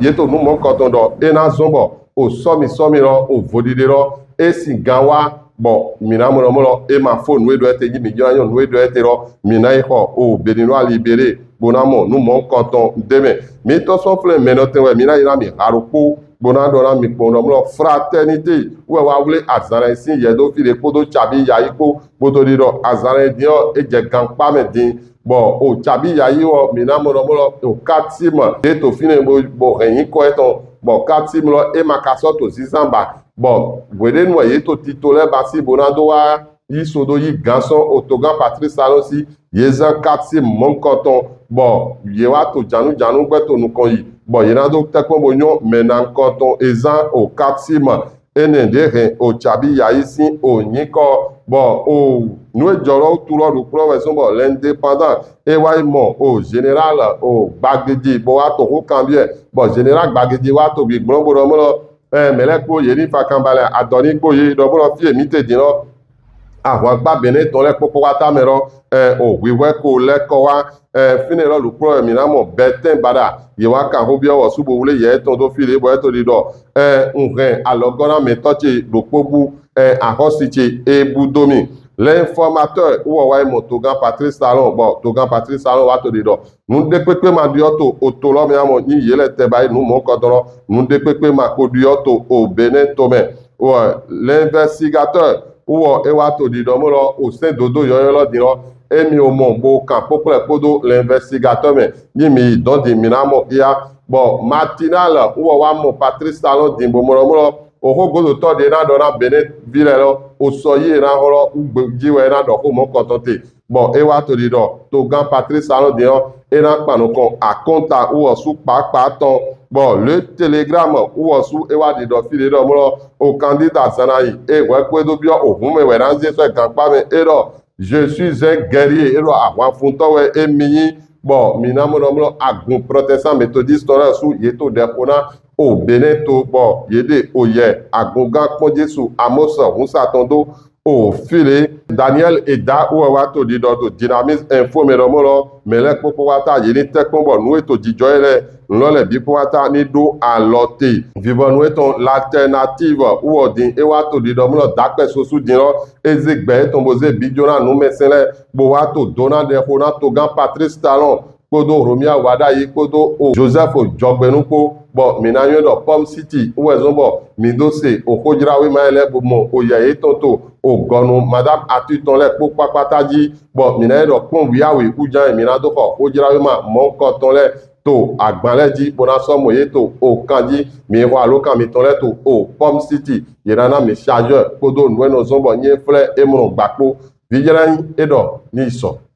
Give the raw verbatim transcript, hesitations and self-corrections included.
ye to nu mɔnkɔtɔn ɖɔ e na zɔn bɔ o sɔmi sɔmi lɔ, o vodide lɔ, e sin gan wa, bɔ mi na mɔ lɔ mɔ lɔ e ma fo nu e ɖɔ e te ji, mi jɔ na nyɔ nu e ɖɔ e te lɔ, mi na yi xɔ o Béninois Libéré bo na mɔ nu mɔnkɔtɔn ɖe mɛ. Mi tɔ sɔn flɛ mɛ nɔ tɛn wɛ, mi na yi na mi ha ɖokpo bo na ɖɔ na mi kpɔn ɖɔ mɔ lɔ Fraternité wɛ wa wle azan lɛ sin yɛ do fi ɖe kpodo Tchabi Yayi kpo, bo to ɖi ɖɔ azan lɛ din ɔ e jɛ gankpa mɛ din. Bɔ o Tchabi Yayi wɔ mi na mɔ ɖɔ mɔ lɔ o Katim de to finɛ bo bo hɛn nyi kɔ etɔn, bɔ Katim lɔ e ma ka sɔ to zinzan ba, bɔ hweɖenu wɛ ye to tito lɛ ba si bo na do wa yi so do yi gan sɔn o togan Patrice Talon si, ye zan Katim mɔnkɔtɔn, bɔ ye wa to janu janu gbɛ to nukɔn yi, bɔ ye na do tɛkpɔn bo nyɔ mɛ na nukɔntɔn e zan o Katim. Enɛ ɖe hɛn o Tchabi Yayi sin o nyikɔ, bɔ o nu e jɔ lɔ tu lɔ ɖo kplɔ wɛ zɔn bɔ L'Indépendant e wa yi mɔ o Général o Gbagidi bo wa to xo kanbiɛ, bɔ Général Gbagidi wa to gbigblɔn bo ɖɔ mɔ lɔ ɛ mɛ lɛ kpo ye ni fa kanba lɛ adɔ ni kpo ye ɖɔ mɔ lɔ fi e mi te din lɔ ahwangba Bénin tɔn lɛ kpokpo wa ta mɛ lɔ ɛ o hwihwɛ ko lɛ kɔ wa ɛ finɛ lɔ ɖo kplɔ mi na mɔ bɛtɛn baɖa ye wa kan xo biɔ wɔ su bo wle yɛ etɔn do fi ɖe bɔ e to ɖi ɖɔ ɛ un hɛn alɔgɔna mɛtɔ ce ɖokpo bu ɛ axɔsi ce e bu do mi. L'Informateur wɔ wa yi mɔ togan Patrice Talon, bɔ togan Patrice Talon wa to ɖi ɖɔ nu ɖekpekpe ma ɖiɔ to o to lɔ mɛ amɔ nyi ye lɛ tɛ ba yi nu mɔnkɔtɔn lɔ, nu ɖekpekpe ma ko ɖiɔ to o Bénin to mɛ. Wɔ L'Investigateur wɔ e wa to ɖi ɖɔ mɔ lɔ o sɛn dodo yɔyɔ lɔ din lɔ emi o mɔ bo kan kpokplɛ kpodo L'Investigateur mɛ, nyi mi yi dɔn din mi na mɔ iya. Bɔ Matinal wɔ wa mɔ Patrice Talon din bo mɔ lɔ mɔ lɔ o xo godo tɔ ɖe na ɖɔ na Bénin vi lɛ lɔ o sɔ yi e na xɔ lɔ wu gbe ji wɛ e na ɖɔ xo mɔnkɔtɔn te. Bɔ e wa to ɖi ɖɔ togan Patrice Talon din ɔ e na kpan nukɔn akɔnta wɔ su kpakpa tɔn. Bɔ Le Télégramme wɔ su e wa ɖi ɖɔ fi ɖe ɖɔ mɔ lɔ o candidat Zanayi e hwɛ kpe do biɔ o hun mɛ wɛ na ze sɔ gankpa mɛ e ɖɔ je suis un guerrier e ɖɔ ahwanfuntɔ wɛ emi nyi. Bɔ mi na mɔ ɖɔ mɔ lɔ agun protestant méthodiste tɔn lɛ su ye to ɖɛ xo na o Bénin to bɔ ye ɖe o yɛ agungan kpɔn Jesu Amos Hunsa tɔn do o fi le. Daniel Eda wɔ wa to ɖi ɖɔ to Dynamisme Info mɛ ɖɔ mɔ lɔ mɛ lɛ kpokpo wa ta ye ni tɛkpɔn bɔ nu e to jijɔ ye lɛ nu lɔ lɛ bi kpo wa ta ni ɖo alɔ te. Vivɔnu etɔn L'Alternative wɔ din e wa to ɖi ɖɔ mɔ lɔ dakpɛ sosu din lɔ e ze gbɛ etɔn bo ze bi jo na numɛsɛn lɛ bo wa to do na ɖɛ xo na togan Patrice Talon kpodo Romuald Wadagni kpodo o Joseph Dzogbenu kpo, bɔ mi na nyɔ ɖɔ Pomme City wɛ zɔn bɔ mi do se o xojrawema lɛ bo mɔ o yɛ yetɔn to o gɔnu Madame Arthur tɔn lɛ kpo kpakpata ji, bɔ mi na nyɔ ɖɔ kpɔn wiawi ujan mi na do xɔ xojrawema mɔnkɔtɔn lɛ to agban lɛ ji bo na sɔ mɔ ye to o kan ji. Mi xɔ alokan mitɔn lɛ to o Pomme City, ye na na mi chargeur kpodo nu e nɔ zɔn bɔ nyɛ flɛ e mlɔ gba kpo. Vijlɛn e ɖɔ ni sɔ.